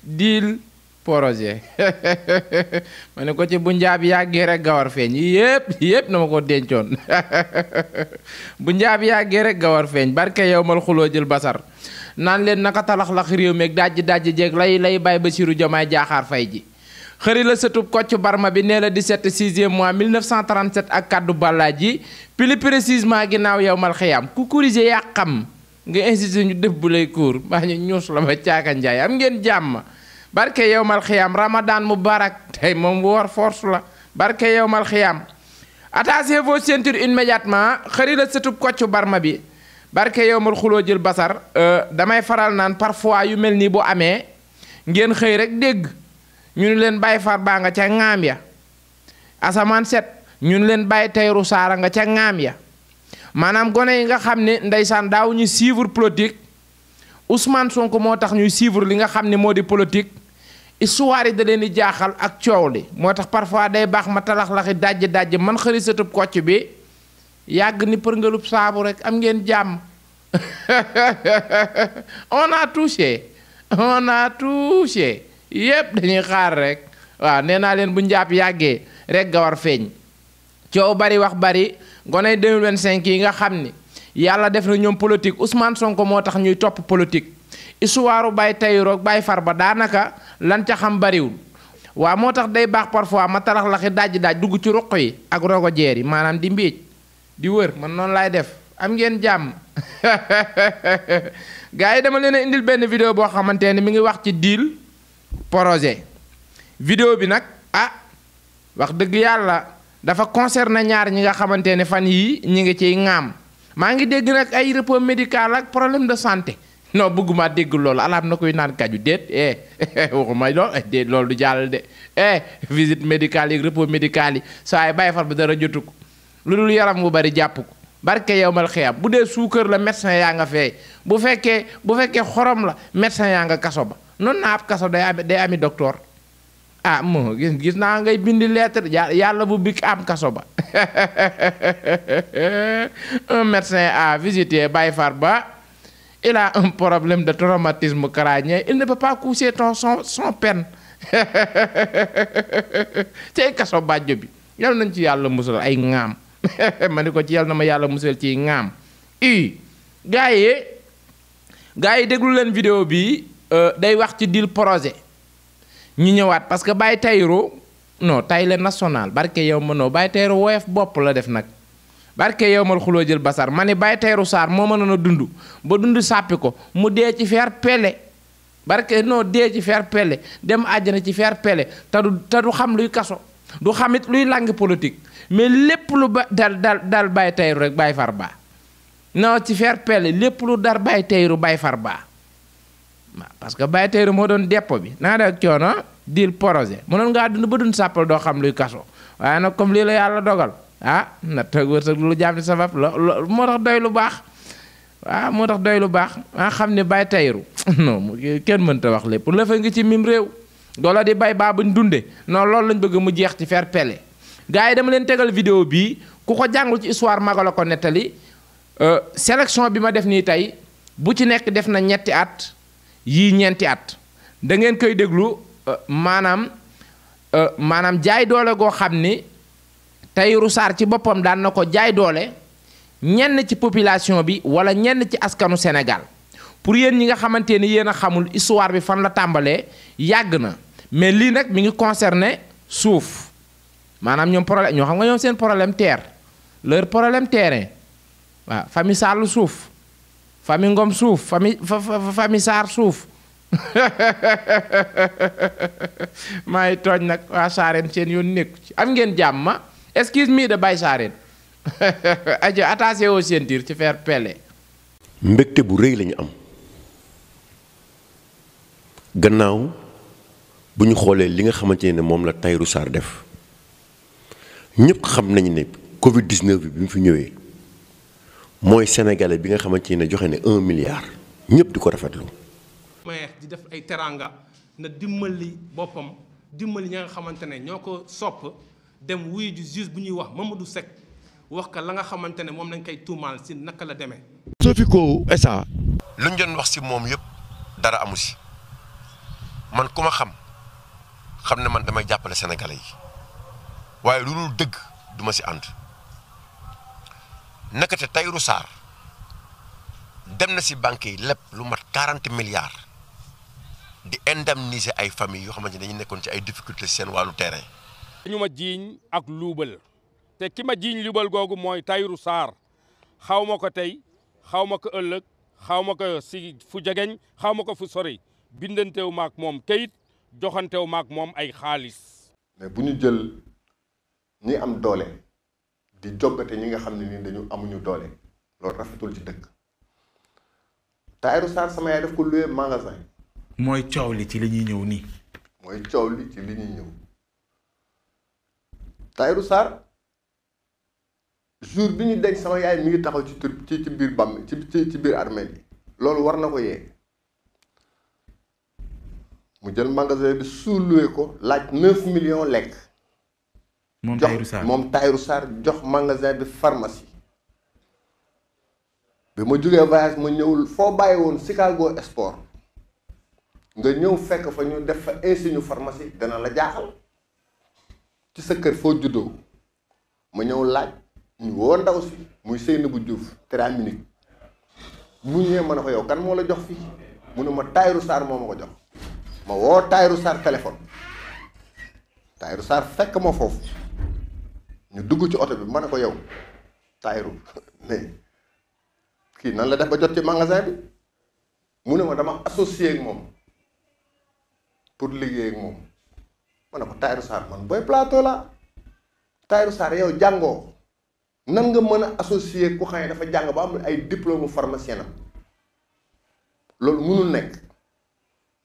deal projet ma ne ko ci bu njaab yàggee rek gawar feeñ yépp na ma ko dencoon bu njaab yàggee rek gawar feeñ barke yow mal xuloo jël basar naan leen naka talax-lax réew meeg dajji jeeg lay bay Bassirou Diomaye Diakhar Faye ji xëri la sëtub Kocc Barma bi nee la 17 6e mois 1937 ak kaddu balla ji plus précisément ginnaaw yow mal xiyaam ku corrigé yaa xam nga insisté ñu def bu lay kuur mbaa ñu ñuus la ba caaka njaay am ngeen jàmm barke yow mal xiyaam ramadan mubarak tey moom woor force la barke yow mal xiyaam attachez vos ceintures immédiatement xëri la sëtub Kocc Barma bi barke yow mal xuloo jël basar damay faral naan parfois yu mel nii bu amee ngeen xëy rek dégg ñu ne leen bàyyi far baa nga ca ŋaam ya asamaan set ñu ne leen bàyyi tayru saara nga ca ŋaam ya maanaam gone yi nga xam ne ndeysaan daaw ñu suivre politique Ousmane Sonko moo tax ñuy suivre li nga xam ne moo di politique histoire yi da leen di jaaxal ak coow li moo tax parfois day baax ma talax-laxi dajj man xëri satub Kocc bi yàgg ni përngalub saabu rek am ngeen jàmm on a touché yépp dañuy xaar rek waaw nee naa leen bu njàpp yàggee rek gawar feeñ coow bari wax bari goney 2025 yi nga xam ni yàlla def na ñoom politique Ousmane Sonko moo tax ñuy topp politique histoire Baye Tahirou ak Baye Farba daanaka lan ca xam bariwul waaw moo tax day baax parfois ma tarax laxi daaj dugg ci ruq yi ak rogo jeer yi maanaam di mbiic di wër man noonu laay def am ngeen jàmm gars yi dama leen a indil benn vidéo boo xamante ne mi ngi wax ci deal projet vidéo bi nag wax dëgg yàlla dafa concerné ñaar ñi nga xamante ne fan yii ñi ngi ciy ŋaam maa ngi dégg nag ay repos médical ak problème de santé non bëgguma dégg loolu alaam na koy naan kaju déet waxuma déet loolu du jàll de visite médicale yi repos médical yi saa yi bàyyi far bi dara jotu ko lu dul yaram bu bari jàpp ko barke yow mal xiyam bu dee suukar la médecin yaa nga feey bu fekkee xorom la médecin yaa nga kaso ba noonu naa ab kaso day ami docteur moo gis naa ngay bindi lettre yàlla bu bik am kaso ba un médecin a visité Baye Farba il a un problème de traumatisme crânien il ne peut pas coucher son peine cay kaso bàjjo bi yal nañ ci yàlla musal ay ŋaam ma ni ko ci yal na ma yàlla musal ci ŋaam gaa yi déglu leen vidéo bi day wax ci deal projet ñu ñëwaat parce que Baye Tahirou non tay le national barke yow mënoo Baye Tahirou woyof bopp la def nag barke yow mal xuloo jël basar ma ni Baye Tahirou Sarr moo mënoon a dund ba dund sàppi ko mu dee ci fer pele barke non dee ci fer pele dem àjjana ci fer pele te du xam luy kaso du xamit luy langue politique mais lépp lu dal Baye Tahirou rek Baye Farba non ci fer pele lépp lu dar Baye Tahirou Baye Farba parce que Baye Tahirou moo doon dépôt bi naa def coono deal projet mënoon ngaa dund ba dund sàppal doo xam luy kaso waaye nag comme lii la yàlla dogal na tëg wërsëg lu jàmm ci sabab moo tax doy lu baax moo tax doy lu baax xam ne Baye Tahirou non kenn mënta wax lépp lëfa ngi ci mim réew doola di bay baa buñ dunde non loolu lañ bëgg mu jeex ci fer pele gars yi dama leen tegal vidéo bii ku ko jàngul ci histoire maga la ko nettali sélection bi ma def nii tey bu ci nekk def na ñetti at yii ñeenti at da ngeen koy déglu maanaam jaay doole goo xam ni Tahirou Sarr ci boppam daan na ko jaay doole ñenn ci population bi wala ñenn ci askanu Sénégal pour yéen ñi nga xamante ni yéen a xamul histoire bi fan la tàmbalee yàgg na mais lii nag mi ngi concerné suuf maanaam ñoom problème ñoo xam nga ñoom seen problème terre leur problème terrain waaw famille Sall suuf famille Ngom suuf famille Sarr suuf maay tooñ nag waa Saareen seen yoon nekku ci am ngeen jàmm ma excuse me de Baye Saareen ajo attaché au ceinture ci faire pele mbégte bu rëy lañu am gannaaw bu ñu xoolee li nga xamante ne moom la Tahirou Sarr def ñëpp xam nañu ne Covid 19 bi mu fi ñëwee mooy sénégalais bi nga xamante ne joxe ne 1 milliard ñëpp di ko rafetlu. maye di def ay teranga na dimbali boppam dimbali ña nga xamante ne ñoo ko sopp dem wuyu ji juge bu ñuy wax Mamadou Seck wax ka la nga xamante ne moom lañ koy tuumaal si naka la demee. Sofico SA luñ doon wax si moom yëpp dara amu si man ku ma xam ne man damay jàppale sénégalais yi waaye lu dul dëgg duma si ànd nakate Tahirou Sarr dem na si banque yi lépp lu mat 40 milliards di indemniser ay famille yoo xamante ne dañu nekkoon ci ay difficultés seen wàllu terrain. ñu ma jiiñ ak luubal te ki ma jiiñ luubal googu mooy Tahirou Sarr xaw ma ko tey xaw ma ko ëllëg xaw ma ko si fu jegeñ xaw ma ko fu sori bindanteewu ma ak moom kayit joxanteewu ma ak moom ay xaalis. mais bu ñu jël ñi am doole di joggate ñi nga xam ne ni dañu amuñu doole loolu rafetul ci dëkk. Tahirou Sarr sama yaay daf ko loué magasin. mooy coow li ci li ñuy ñëw nii. mooy coow li ci li ñuy ñëw. Tahirou Sarr jour bi ñu denc sama yaay mi ngi taxaw ci biir bam ci biir armée bi loolu war na ko yee mu jël magasin bi sous-loué ko laaj 9 millions lekk. moom Tahirou Sarr moom Tahirou Sarr jox magasin bi pharmacie. bi ma jógee voyage ma ñëwul foo bàyyi woon Chicago Sport nga ñëw fekk fa ñu def fa insigne pharmacie dana la jaaxal ci sa kër foo juddoo ma ñëw laaj ñu woo ndaw si muy Seynabou Diouf Téraminique mu ñëwee ma ne ko yow kan moo la jox fii mu ne ma Tahirou Sarr moo ma ko jox ma woo Tahirou Sarr téléphone Tahirou Sarr fekk ma foofu ñu dugg ci oto bi ma ne ko yow Tahirou mais kii nan la def ba jot ci magasin bi mu ne ma dama associé ak moom pour liggéey ak moom ma ne ko Tahirou Sarr man booy plateau la Tahirou Sarr yow jàngoo nan nga mën a associé ku xam ne dafa jàng ba am ay diplôme pharmacien am loolu mënul nekk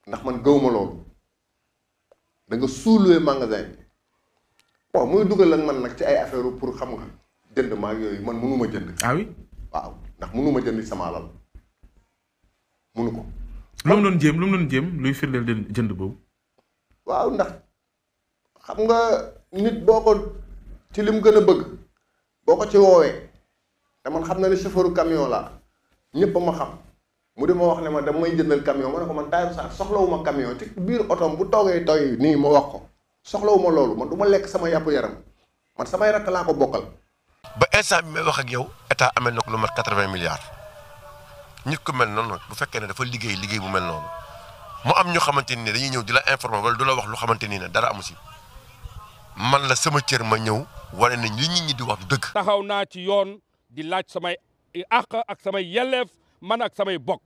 ndax man gëwuma loolu da nga sous-loué magasin bi bon muy dugal ak man nag ci ay affaire pour xam nga jënd ma ak yooyu man mënuma jënd. ah oui waaw ndax mënuma jënd sama alal mënu ko. lu mu doon jéem luy firndeel jënd boobu. waaw ndax xam nga nit boo ko ci lim gën a bëgg boo ko ci woowee te man xam na ne chauffeur camion la ñëpp a ma xam mu di ma wax ne ma damay jëndal camion ma ne ko man Tahirou Sarr soxlawuma camion ci biir otoom bu toogee toy nii ma wax ko soxlawuma loolu man du ma lekk sama yàpp yaram man samay rakk laa ko bokkal. ba instant bi may wax ak yow état amee na ko lu mat 80 milliards nit ku mel noonu bu fekkee ne dafa liggéey bu mel noonu mu am ñu xamante ni dañuy ñëw di la informer wala du la wax lu xamante ni ne dara amu si man la sama cër ma ñëw wane ne li nit ñi di wax du dëgg. taxaw naa ci yoon di laaj samay àq ak samay yelleef man ak samay bokk.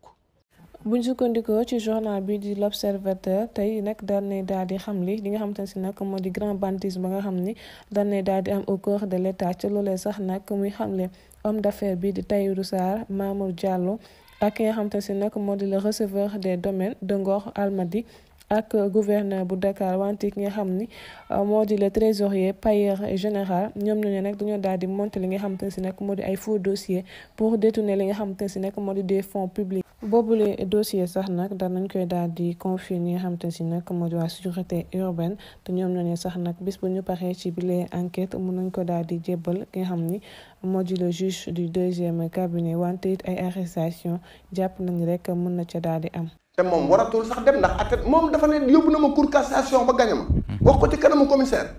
buñ sukkandikoo ci journal bi di l'Observateur tey nag daan nañ daal di xam li nga xamante ne si nag moo di grand banditisme ba nga xam ni daan nañ daal di am au cœur de l'État ci loolee sax nag muy xamle homme d'affaires bi di Tahirou Sarr Mamour Diallo ak ki nga xamante ne si nag moo di le receveur des domaines de Ngor Almadi ak gouverneur bu Dakar wante ki nga xam ni moo di le trésorier payeur général ñoom ñooñu nag dañoo daal di monter li nga xamante ne si nag moo di ay faux dossiers pour détourner li nga xamante ne si nag moo di des fonds publics. boobule dossier sax nag daan nañ koy daal di confier ñi nga xamante ne si nag moo di waa sûreté urbaine te ñoom ñooñu sax nag bis bu ñu paree ci bile enquête mun nañ ko daal di jébbal ki nga xam ni moo di le juge du deuxième cabinet wante it ay arrestation jàpp nañ rek mën na ca daal di am. te moom waratul sax dem ndax atte moom dafa ne yóbbu na ma cour cassation ba gañe ma wax ko ci kanamu commissaire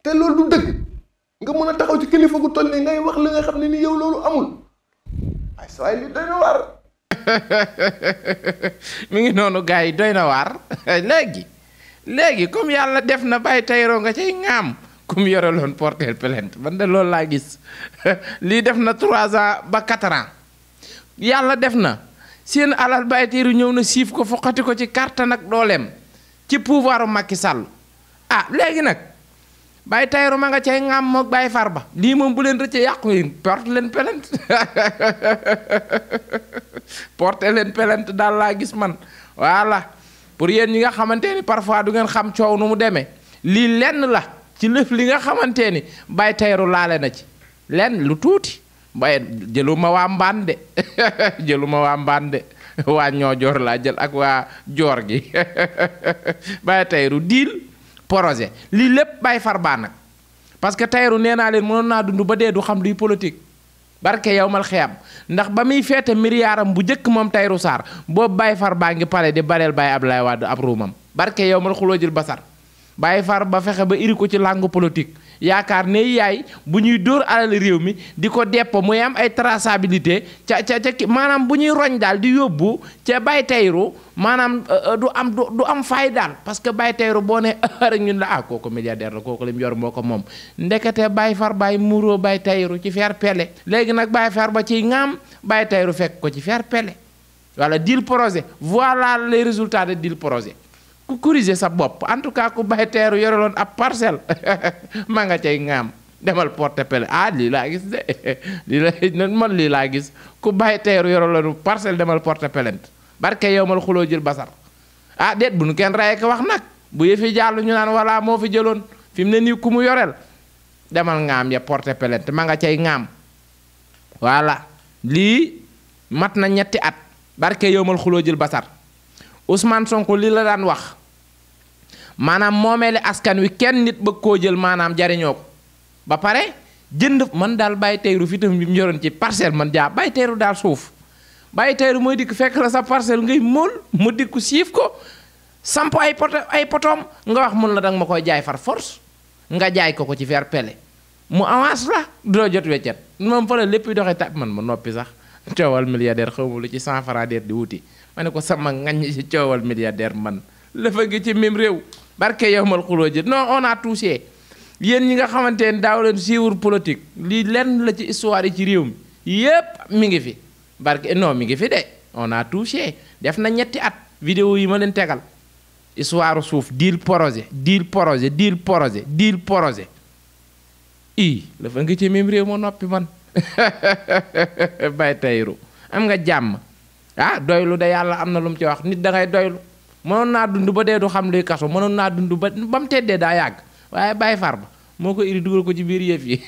te loolu du dëgg nga mën a taxaw ci kilifa gu toll nii ngay wax li nga xam ne ni yow loolu amul ay sa waay li doy na waar. mi ngi noonu gars yi doy na waar léegi comme yàlla def na bàyyi Tahirou nga cay ŋaam comme yore loon porter plainte man de loolu laa gis lii def na 3 ans ba 4 ans yàlla def na seen alal bàyyi Tahirou ñëw na siif ko foqati ko ci carte nag dooleem ci pouvoiru Macky Sall ah léegi nag bàyyi Tahirou ma nga cay ŋaam moog bàyyi Farba lii moom bu leen rëcce yàqu yi porte leen plainte porte leen plainte daal laa gis man voilà pour yéen ñi nga xamante ni parfois du ngeen xam coow nu mu demee lii lenn la ci lëf li nga xamante ni bàyyi Tahirou laale na ci lenn lu tuuti bay jëluma waa mbaan de jëluma waa mbaan de waa ñoo joor laa jël ak waa joor gi bàyyi Tahirou diil projet lii lépp bàyyi Farba nag parce que Tahirou nee naa leen mënoon naa dund ba dee du xam luy politique barke yow mal xiyam ndax ba muy feete miliyaaram bu njëkk moom Tahirou Sarr boobu Baye Far baa ngi pare di bareel Baye Abdoulaye Wade ab ruumam barke yow mal xuloo jël basar Baye Far ba fexe ba iri ko ci langue politique yaakaar ne yaay bu ñuy dóor alal réew mi di ko deppo muy am ay traçabilité ca maanaam bu ñuy roñ daal di yóbbu ca Baye Tahirou maanaam du am fay daal parce que Baye Tahirou boo ne rek ñun la kooku milliardaire la kooku lim yor moo ko moom ndekete Baye Far Baye muuroo Baye Tahirou ci fer pele léegi nag Baye Far ba ciy ŋaam Baye Tahirou fekk ko ci fer pele voilà deal projet voilà les résultats de deal projet ku corriger sa bopp en tout cas ku Baye Tahirou yoreloon ab parcelle ma nga cay ŋaam demal porte pele lii laa gis de lii laa gis ku Baye Tahirou yoreloon parcelle demal porte plainte barke yow mal xuloo jël basar déet bu nu kenn raye ko wax nag bu yëfi jàll ñu naan walla moo fi jëloon fi mu ne nii ku mu yoreel demal ŋaam ya porte plainte ma nga cay ŋaam voilà lii mat na ñetti at barke yow mal xuloo jël basar Ousmane Sonko lii la daan wax maanaam moomeeli askan wi kenn nit bëgg koo jël maanaam jariñoo ko ba pare jënd man daal Baye Tahirou fi tam bi mu yoroon ci parcelle man jaa Baye Tahirou daal suuf Baye Tahirou mooy dikk fekk la sa parcelle ngay móol mu dikku siif ko samp ay potoom nga wax mun la danga ma koy jaay far force nga jaay ko ci fer pele mu avance la doo jot weccet moom fa la lépp doxee ta man ma noppi sax coowal milliardaire xaw ma lu ci 100 francs di wuti ma ne ko sama ngañ ci coowal milliardaire man la fa gi ci même réew barke yow mal xuloo jë non on a touché yéen ñi nga xamante ne daaw leen suivre politique lii lenn la ci histoire yi ci réew mi yépp mi ngi fi barke non mi ngi fi de on a touché def na ñetti at vidéo yi ma leen tegal histoire suuf deal projet la fa ngi ci même réew ma noppi man Baye Tahirou am nga jàmm doylu de yàlla am na lu mu ci wax nit da ngay doylu mënoon naa dund ba dee du xam luy kaso mënoon naa dund ba mu teddee daa yàgg waaye Baye Far ba moo ko iri dugal ko ci biir yëf yi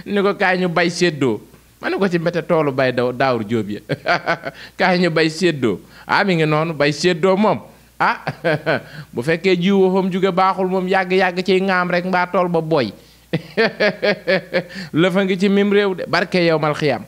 ni ko kaay ñu bay séddoo ma ne ko ci mbete toolu bay daawur jóob ya kaay ñu bay séddoo mi ngi noonu bay séddoo moom bu fekkee jiw fa mu jóge baaxul moom yàgg-yàgg ciy ŋaam rek mbaa tool ba booy la fa ngi ci mim réew de barke yow mal xiyam